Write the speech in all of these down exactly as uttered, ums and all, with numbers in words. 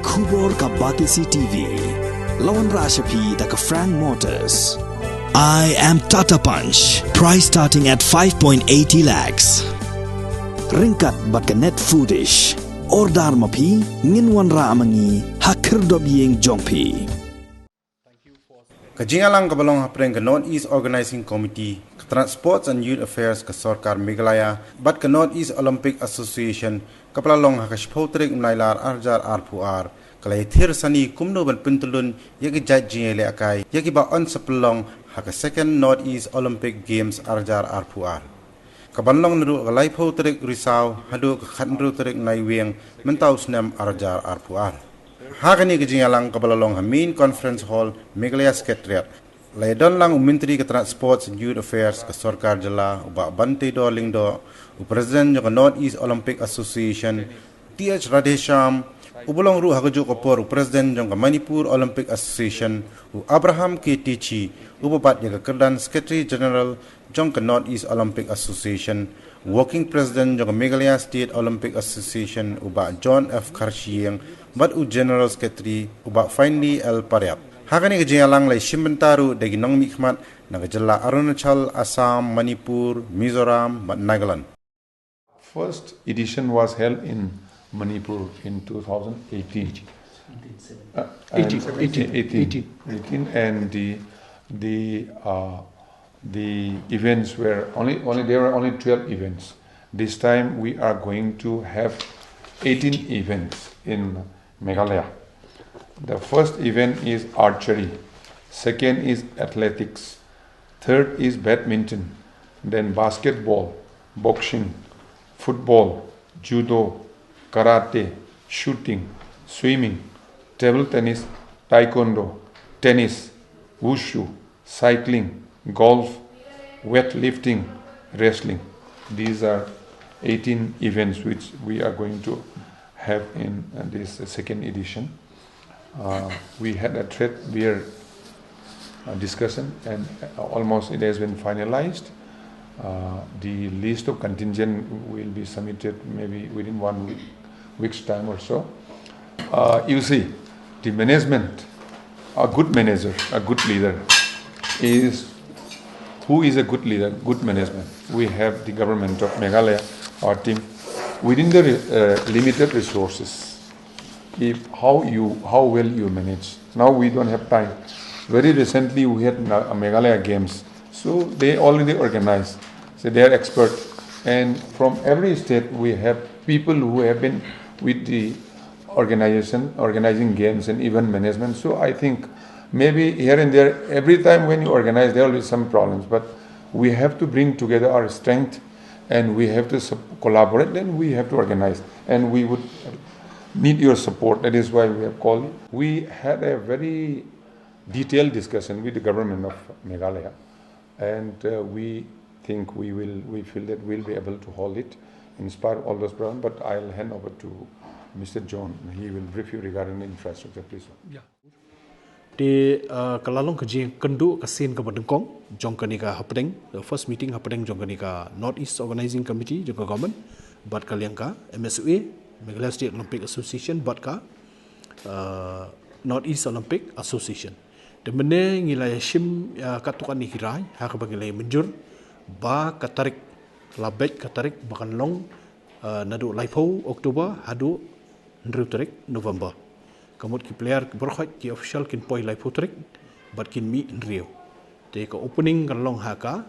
Khubor ka Batesi T V. La wanrah sha phi da ka Frank Motors. I am Tata Punch. Price starting at five point eighty lakhs. Ryngkat bad ka Net Foodish. Order ma phi, ngin wanrah ma ngi ha khyrdop ïing jong phi. Ka jingïalang kaba long hapdeng ka North East Organizing Committee, ka Transports and Youth Affairs ka Sorkar Meghalaya bad ka North East Olympic Association kaba la long ha ka shiphew tarik u Nailar arhajar arphew ar, ka la ïathir sani kumno ban pyntyllun ïa ki jait jingïalehkai ïa kiba yn sa pynlong ha ka Second North East Olympic Games arhajar arphew ar. Ka ban long naduh ka laiphew tarik Risaw haduh ka khathynriew tarik Naiwieng mynta u snem arhajar arphew ar. Ha kane ka jingïalang kaba la long ha Main Conference Hall, Meghalaya Secretariat, la ïadon lang u Myntri ka Transport and Youth Affairs ka Sorkar Jylla, u Bah Banteidor Lyngdoh, u President jong ka North East Olympic Association, T H Radheshyam, uba long ruh ha kajuh ka por u President jong ka Manipur Olympic Association, u Abraham K Techi, uba bat ïa ka kyrdan Secretary General jong ka North East Olympic Association, Working President jong ka Meghalaya State Olympic Association, u Bah John F Kharshiing, bad u General Secretary, u Bah Finely L Pariat. Ha kane ka jingïalang la ïashim bynta ruh da ki nongmihkhmat na ka jylla Arunachal, Assam, Manipur, Mizoram bad Nagaland. First edition was held in Manipur in two thousand eighteen. Uh, and eighteen, eighteen, eighteen, eighteen. Eighteen, and the, the, uh, the events were only, only, there were only twelve events. This time we are going to have eighteen events in Meghalaya. The first event is archery, second is athletics, third is badminton, then basketball, boxing, football, judo, karate, shooting, swimming, table tennis, taekwondo, tennis, wushu, cycling, golf, weightlifting, wrestling. These are eighteen events which we are going to have in, uh, this second edition. Uh, we had a trade beer, uh, discussion, and almost it has been finalized. Uh, the list of contingent will be submitted maybe within one week, week's time or so. Uh, you see, the management, a good manager, a good leader is, who is a good leader, good management. We have the government of Meghalaya, our team, within the re-, uh, limited resources. If how you, how well you manage. Now we don't have time. Very recently we had Na-, Meghalaya Games. So they already organized. So they are expert. And from every state we have people who have been with the organization, organizing games and event management. So I think maybe here and there, every time when you organize, there will be some problems. But we have to bring together our strength and we have to sup-, collaborate, then we have to organize. And we would need your support. That is why we have called you. We had a very detailed discussion with the government of Meghalaya, and, uh, we think we will, we feel that we'll be able to hold it in spite of all those problems. But I'll hand over to Mister John. He will brief you regarding the infrastructure. Please, sir. Yeah. Te, uh, ka la long ka jingkynduh ka sien kaba nyngkong jong kane ka hapdeng, the first meeting hapdeng jong kane ka North East Organizing Committee jong ka government bad ka liang ka M S O A, Meghalaya State Olympic Association, bad ka, uh, North East Olympic Association. Te mynne ngi la ïashim, uh, katto katne ki rai ha kaba ngi la mynjur ba ka tarik, la beit ka tarik ba kan long, uh, naduh laiphew October haduh hynriew tarik November. Ka mut ki player baroh ki official kin poi laiphew tarik bad kin mih hynriew. Te ka opening kan long ha ka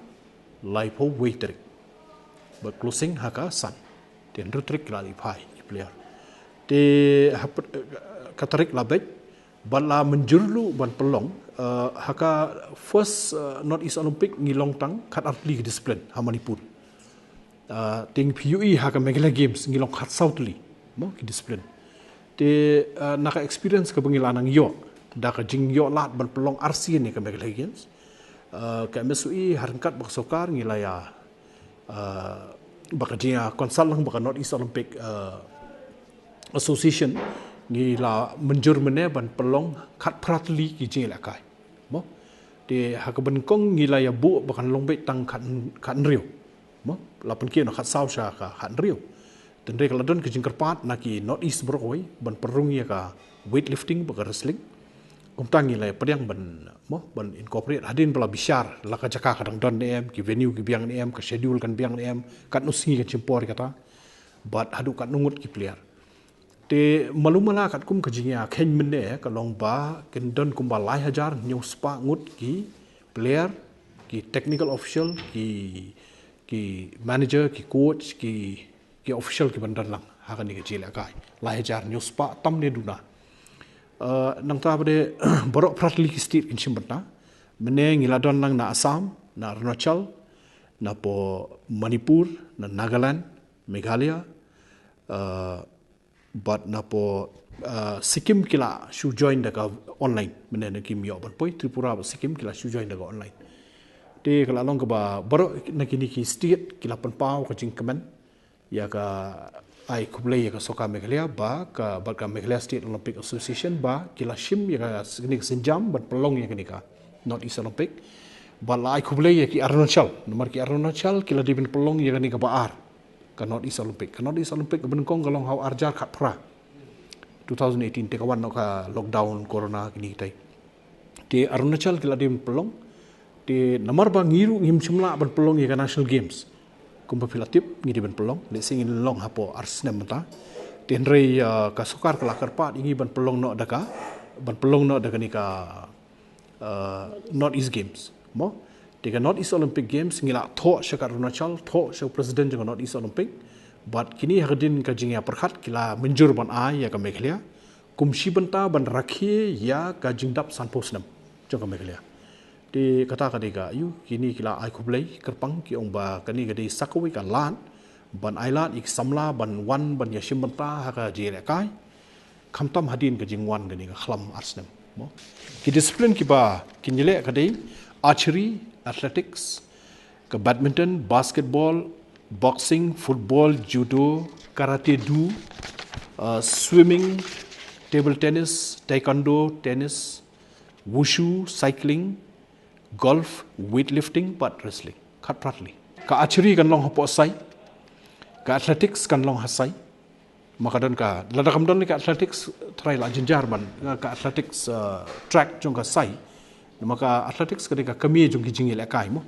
laiphew wei tarik bad closing ha ka san. Te hynriew tarik ki la leit phai ki player. Te hap-, ka tarik la beit bad la mynjur ruh ban pynlong, uh, ha ka first, uh, North East Olympic ngi long tang khatar tylli ki discipline ha Manipur. Uh, te ngi phi ïohi ha ka Meghalaya Games ngi long khatsaw tylli, mo, ki discipline. Te, uh, na ka experience kaba ngi la nang ïoh da ka jingïoh lad ban pynlong arsien ïa ka Meghalaya Games, uh, ka M S O A ha ryngkat bad ka sorkar ngi la ïa, uh, bad ka jingïa consult lang bad ka North East Olympic, uh, Association, ngi la mynjur mynne ban pynlong khatphra tylli ki jingïalehkai. Mo? Te ha kaba nyngkong ngi la ïa buh ba kan long beit tang khat, khathynriew. Mo? La pynkiew na khatsaw sha ka khathynriew. Te hynrei ka la don ka jingkyrpad na ki North East baroh kawei ban pynrung ïa ka weightlifting bad ka wrestling. Kumta ngi la pdiang ban, mo, ban incorporate hadien ba la bishar la ka jaka ka dang don ne em, ki venue ki biang ne em, ka schedule kan biang ne em, katno sngi kan shim por ïa kata, bad haduh katno ngut ki player. Te malu mala katkum ka jingïakheiñ mynne ka long ba kin don kumba lai hajar hynñiew spah ngut ki player, ki technical official, ki, ki manager, ki coach, ki, ki official ki ban don lang ha kane ka jingïalehkai. Lai hajar hynñiew spah tam ne duna. Uh, nangta bad baroh phra tylli ki state kin shim bynta. Mynne ngi la don lang na Assam, na Arunachal, na po Manipur, na Nagaland, Meghalaya, uh, bad na po, uh, Sikkim ki la shu join da ka online. Mynne na kim ïoh ban poi, Tripura bad Sikkim ki la shu join da ka online. Te ka la long kaba baroh na kine ki state ki la pynpaw ka jingkmen ïa ka ai khublei ïa ka sorkar Meghalaya bad ka, bad ka Meghalaya State Olympic Association ba ki la shim ïa kane ka sienjam ban pynlong ïa kane ka North East Olympic. Bad la ai khublei ïa ki Arunachal, namar ki Arunachal ki la dei ban pynlong ïa kane kaba ar ka North East Olympic. Ka North East Olympic kaba nyngkong ka long ha u arhajar khatphra, two thousand eighteen, te ka wan noh ka lockdown corona kine kitai. Te Arunachal ki la dei ban pynlong. Te namar ba ngi ruh ngim shym lah ban pynlong ïa ka National Games, kumba phi la tip, ngi dei ban pynlong, lehse ngin long hapoh ar snem mynta. Te hynrei, uh, ka sorkar ka la kyrpad ïa ngi ban pynlong noh da ka, ban pynlong noh da kane ka, uh, North East Games, mo. Te ka North East Olympic Games ngi la thoh sha ka Arunachal, thoh sha u president jong ka North East Olympic. Bad kine ha ka dien ka jingïapyrkhat ki la mynjur ban ai ïa ka Meghalaya kum shi bynta ban rakhe ïa ka jingdap sanphew snem jong ka Meghalaya. Te kata ka dei ka, ïoh, kine ki la ai khublei kyrpang, ki ong ba kane ka dei sa kawei ka lad ban ai lad ïa ki samla ban wan ban ïashim bynta ha ka jingïalehkai, khamtam hadien ka jingwan kane ka khlam ar snem, mo. Ki discipline kiba kin ïaleh ka dei archery, athletics, ka badminton, basketball, boxing, football, judo, karate do, uh, swimming, table tennis, taekwondo, tennis, wushu, cycling, golf, weightlifting bad wrestling. Khatphra tylli. Ka archery kan long hapoh Sai. Ka athletics kan long ha Sai. Ma ka don ka, lada kam don ka athletics, trai la jynjar ban, ka athletics, uh, track jong ka Sai. Namar ka athletics ka dei ka kmie jong ki jingïalehkai, mo.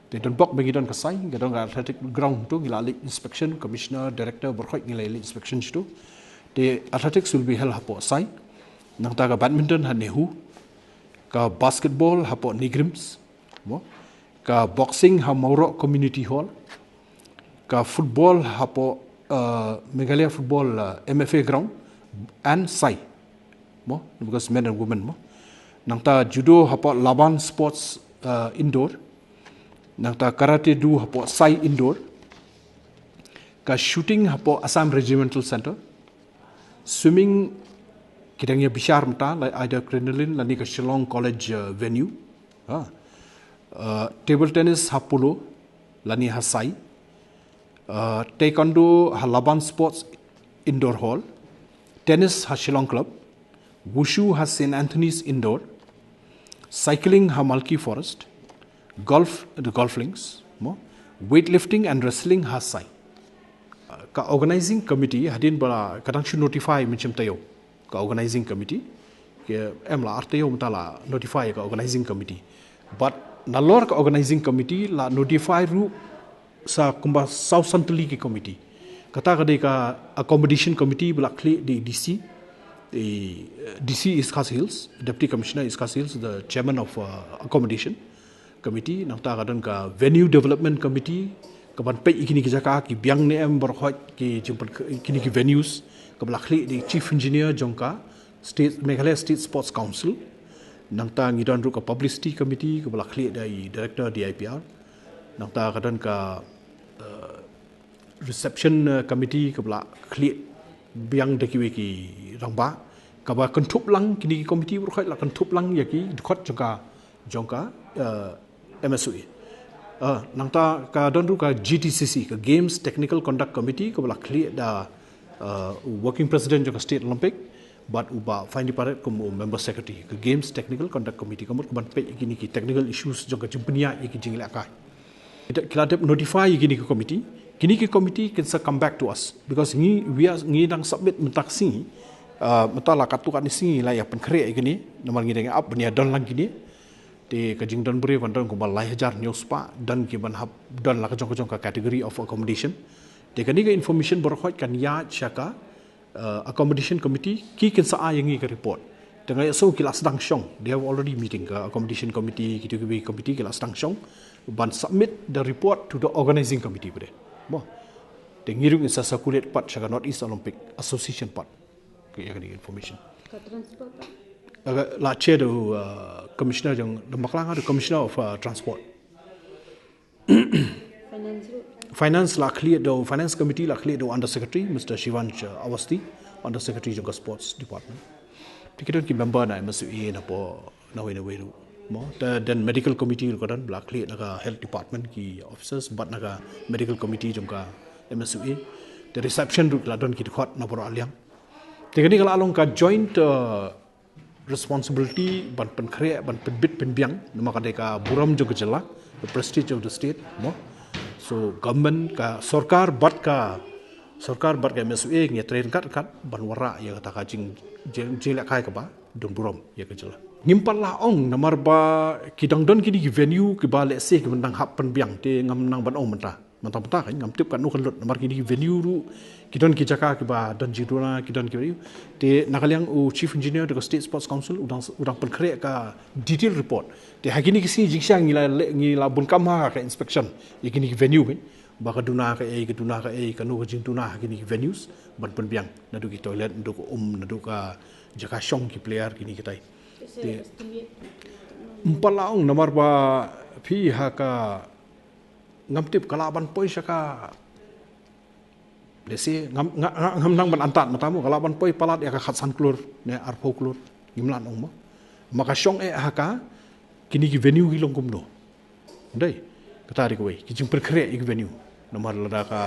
Te don bok ba ngi don ka Sai, ka don ka athletic ground tu, ngi la leit inspection, commissioner, director, baroh khoit ngi la leit inspection shitu. Te athletics will be held hapoh Sai. Nangta ka badminton ha NEHU, ka basketball hapoh NEIGRIHMS, mo. Ka boxing ha Mawroh Community Hall, ka football hapoh, uh, Meghalaya Football, uh, M F A ground and Sai, mo, because men and women, mo. Nangta judo hapoh Laban Sports, uh, Indoor. Nangta karate do hapoh Sai Indoor. Ka shooting hapoh Assam Regimental Centre. Swimming ki dang ïa bishar mynta, la, either Crinoline lane ka Shillong College, uh, venue. Ha. Uh, table tennis ha Polo lane ha Sai. Uh, taekwondo ha Laban Sports Indoor Hall. Tennis ha Shillong Club. Wushu ha Saint Anthony's Indoor. Cycling ha Malki Forest. Golf, the golf links, mo. Weightlifting and wrestling ha Sai. Ka organizing committee hadien ba ka dang shu notify mynshem taïew. Ka organizing committee, ke em la ar taïew mynta la notify ka organizing committee. But nalor ka organizing committee la notify ruh sa kumba saw san tylli ki committee. Kata ka dei ka accommodation committee ba la khlieh da i D C, i, eh, D C East Khasi Hills, Deputy Commissioner East Khasi Hills, the chairman of, uh, accommodation committee, nangta ka don ka venue development committee, ka ban peit ïa kine ki jaka ki biang ne em baroh khoit ki jingpyn-, kine ki venues, kaba la khlieh da i chief engineer jong ka State, Meghalaya State Sports Council. Nangta ngi don ruh ka publicity committee, kaba la khlieh da i director D I P R. Nangta ka don ka, uh, reception, uh, committee, kaba la khlieh biang da kiwei ki rangbah, kaba kynthup lang, kine ki committee baroh khoit la kynthup lang ïa ki dkhot jong ka, jong ka, uh, M S O A. Uh, nangta ka don ruh ka G T C C, ka Games Technical Conduct Committee, kaba la khlieh da, uh, working president jong ka State Olympic, bad u Bah Finely Paret kum u member secretary. Ka Games Technical Conduct Committee, ka mut ka ban peit ïa kine ki technical issues jong ka jingpynïaid ïa ki jingïalehkai. Kita, ki la dep notify ïa kine ki committee. Kine ki committee kin sa come back to us. Because ngi, we are, ngi dang submit mynta ka sngi Uh, mynta la katto katne sngi la ïa pynkhreh ïa kine, namar ngi dang ap ban ïa don lang kine. Te ka jingdon briew ban don kumba lai hajar hynñiew spah, don ki ban hap don la ka jong ka jong ka category of accommodation. Te kane ka information baroh khoit kan ïaid sha ka uh, accommodation committee, ki kin sa ai ïa ngi ka report. Te nga ïohsngew ki la sdang shong, they have already meeting ka accommodation committee, ki tu ki committee ki la sdang shong ban submit the report to the organizing committee pat. Mo. Te ngi ruh ngin sa circulate pat sha ka North East Olympic Association pat. Ka ïa kane information. Ka transport pat? Aga la check da u, uh, commissioner jong, da bakla nga da u commissioner of, uh, transport. Finance ruh. Finance la khlieh da u, finance committee la khlieh da u under secretary Mister Shivansh, uh, Awasthi, under secretary jong ka sports department. Te ki don ki member na M S W A na po na wei na wei ruh. Mo, te don medical committee ruh ka don, la khlieh na ka health department ki officers, bad na ka medical committee jong ka M S W A. Te reception ruh la don ki dkhot na baroh liang. Te kane ka la long ka joint, uh, responsibility ban pynkhreh, ban pynbit pynbiang, namar ka dei ka burom jong ka jylla, the prestige of the state, mo. So government, ka sorkar bad ka, sorkar bad ka M S W A ngi trei ryngkat ryngkat ban wanrah ïa kata ka jing, jing, jinglehkai kaba don burom ïa ka jylla. Ngim pat lah ong namar ba ki dang don kine ki venue kiba lehse kiba dang hap pynbiang, te ngam nang ban ong mynta. Mynta mynta kan ngam tip katno kan lut namar kine ki venue ruh, ki don ki jaka kiba don jingduna, ki don ki venue. Te na ka liang u Chief Engineer da ka State Sports Council u dang, u dang pynkhreh ka detail report. Te ha kine ki sngi jingshisha ngi la, ngi la bun kam ha ka inspection ïa kine ki venue kan, ba ka duna kaei, ka duna kaei, kano ka jingduna ha kine ki venues ban pynbiang, naduh ki toilet, naduh ka um, naduh ka jaka shong ki player, kine kitai. Te ym pat lah ong namar ba phi ha ka, ngam tip, ka lah ban poi sha ka, lehse ngam, nga, nga, ngam nang ban antad mynta mo, ka lah ban poi palat ïa ka khatsan klur ne arphew klur, ngim lah ong mo. Ma ka shong eh ha ka, kine ki venue ki long kumno. Dei, kata dei kawei ki jingpynkhreh ïa ki venue. Namar lada ka,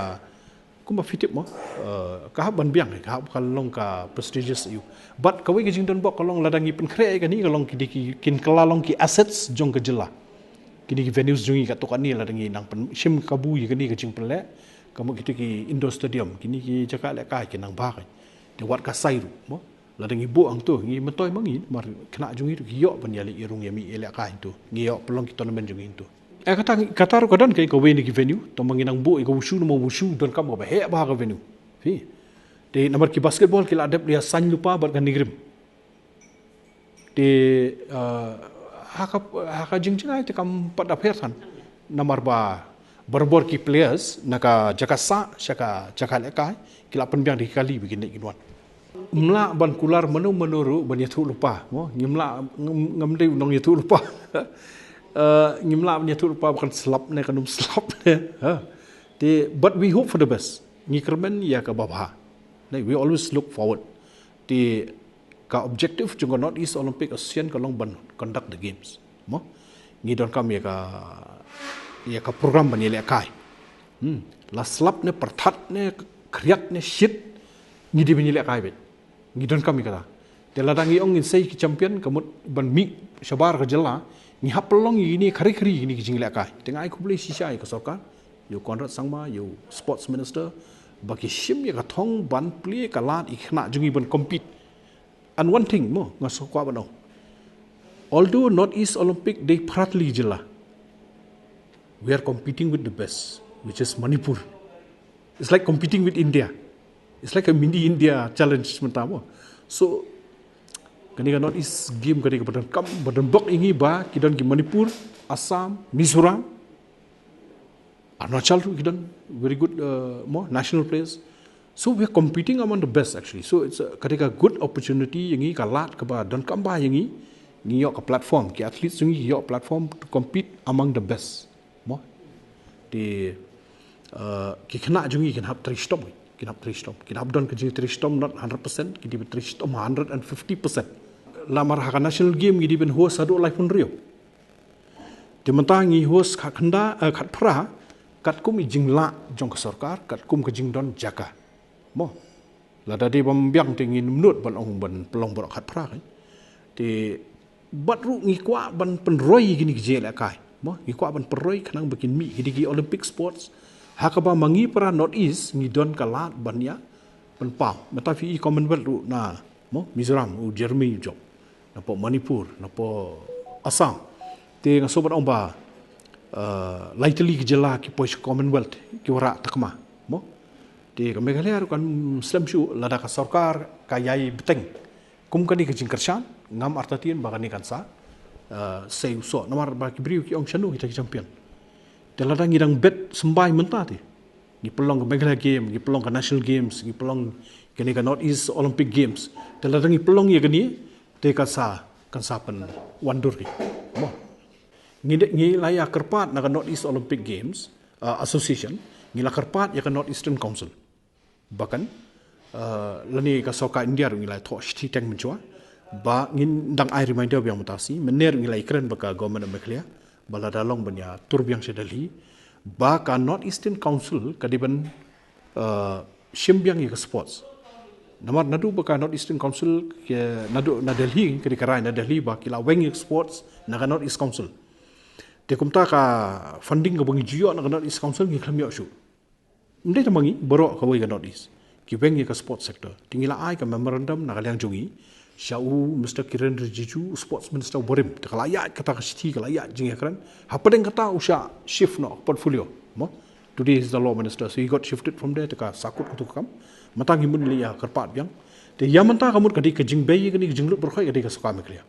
kumba phi tip mo, uh, ka hap ban biang, ka hap ka long ka prestigious ïa u. But kawei ka jingdonbok ka long lada ngi pynkhreh ïa kane, ka long ki dei ki, kin kylla long ki assets jong ka jylla. Kine ki venues jong ngi katto katne lada ngi nang pyn, shim kabu ïa kane ka jingpynleh, ka mut kito ki indoor stadium, kine ki jaka lehkai ki nang bha ka. Te wat ka sai ruh mo. Lada ngi buh hangto, ngi myntoi ma ngi, mar khynnah jong ngi ruh ki ïoh ban ïaleh ïarung ïamih ïalehkai hangto. Ngi ïoh pynlong ki tournament jong ngi hangto. Eh, kata, kata ruh ka don ka, kawei na ki venue, to ma ngi nang buh ïa ka wushu, namar wushu donkam kaba heh bha ka venue. Phi. Te namar ki basketball ki la dep ïa saiñ lypa bad ka NEIGRIHMS. Te, eh, ha ka, ha ka jingjngai te kam pat da pher than. Namar ba barabor ki players na ka jaka sah sha ka jaka lehkai ki la pynbiang da ki kali ba kin leit kin wan. Ngim lah ban kular mano mano ruh ban ïathuh lypa mo, ngim lah, ngam, ngam dei u nongïathuh lypa. Eh, ngim lah ban ïathuh lypa ba kan slap ne kan ym slap ne. Ha. Te, but we hope for the best. Ngi kyrmen ïa kaba bha. Ne, we always look forward. Te ka objective jong ka North East Olympic Association ka long ban conduct the games. Mo? Ngi donkam ïa ka, ïa ka program ban ïalehkai. Hmm. La slap ne pyrthat ne khriat ne shit, ngi dei ban ïalehkai beit. Ngi donkam ïa kata. Te lada ngi ong ngin sei ki champion, ka mut ban mih shabar ka jylla, ngi hap pynlong ïa kine khari khari ïa kine ki jinglehkai. Te nga ai khublei shisha ïa ka sorkar, ïa u Conrad Sangma, ïa u sports minister, ba ki shim ïa ka thong ban plie ka lad ïa ki khynnah jong ngi ban compete. And one thing mo, nga sngewkwah ban ong. Although North East Olympic dei phra tylli ki jylla, we are competing with the best, which is Manipur. It's like competing with India. It's like a mini India challenge mynta mo. So, kane ka North East Game kane kaba donkam, ba donbok ïa ngi ba ki don ki Manipur, Assam, Mizoram, Arunachal ruh ki don very good, uh, mo, national players. So we are competing among the best actually. So it's a, kane ka good opportunity ïa ngi, ka lad kaba donkam bha ïa ngi, ngi ïoh ka platform, ki athletes jong ngi ki ïoh platform to compete among the best. Mo. Te, uh, ki khynnah jong ngi kin hap trei shitom, kin hap trei shitom. Kin hap don ka jingtrei shitom not hundred percent, ki dei ban trei shitom hundred and fifty percent. Namar ha ka national game ngi dei ban host haduh laiphew hynriew. Te mynta ngi host khatkhyndai, eh, khatphra, katkum i jinglah jong ka sorkar, katkum ka jingdon jaka. Mo. Lada dei bym biang te ngin ym nud ban ong ban pynlong baroh khatphra kan. Te bad ruh ngi kwah ban pynroi ïa kine ki jingïalehkai. Mo, ngi kwah ban pynroi khnang ba kin mih kine ki Olympic Sports. Ha kaba ma ngi para North East ngi don ka lad ban ïa pynpaw. Mynta phi i Commonwealth ruh na Mo, Mizoram, u Jeremy u jop. Napoh Manipur, napoh Assam. Te nga sngewbha ban ong ba, uh, lai tylli ki jylla ki poi sha Commonwealth, ki wanrah takma. Mo. Te ka Meghalaya ruh kan slem shuh, lada ka sorkar ka ïai bteng. Kum kane ka jingkyrshan, ngam artatien ba kane kan sa, uh, sei u soh. Namar ba ki briew ki ong shano kita ki champion. Te lada ngi dang bet symbai mynta te. Ngi pynlong ka Meghalaya Game, ngi pynlong ka National Games, ngi pynlong kane ka North East Olympic Games. Te lada ngi pynlong ïa kane, te kan sa, kan sa pynwandur ki. Mo. Ngi de, ngi la ïa kyrpad na ka North East Olympic Games, uh, Association, ngi la kyrpad ïa ka North Eastern Council. Ba kan, uh, lane ka sorkar India ruh ngi la thoh shithi teng mynshuwa. Ba ngin dang ai reminder biang mynta shi, mynne ruh ngi la ïakren bad ka Government of Meghalaya. Ba lada long ban ïatur biang sha Delhi. Ba ka North Eastern Council ka dei ban, uh, shim biang ïa ka sports. Namar naduh ba ka North Eastern Council, ke, naduh na Delhi, ka dei ka rai na Delhi ba ki la weng ïa ka sports na ka North East Council. Te kumta ka funding kaba ngi ju ïoh na ka North East Council ngi khlem ïoh shuh. Ym dei tang ma ngi, baroh kawei ka North East. Ki weng ïa ka sports sector. Te ngi la ai ka memorandum na ka liang jong ngi sha u Mister Kiren Rijiju, u sports minister uba rim. Te ka la ïaid kata ka shithi, ka la ïaid jingïakren. Hapdeng kata u shah shift noh portfolio. Mo? Today he's the law minister, so he got shifted from there, te ka sahkut katu ka kam. Mynta ngi mut leit ïa kyrpad biang. Te ïa mynta ka mut ka dei ka jingbei, ka dei ka jinglut baroh ka dei ka sorkar Meghalaya.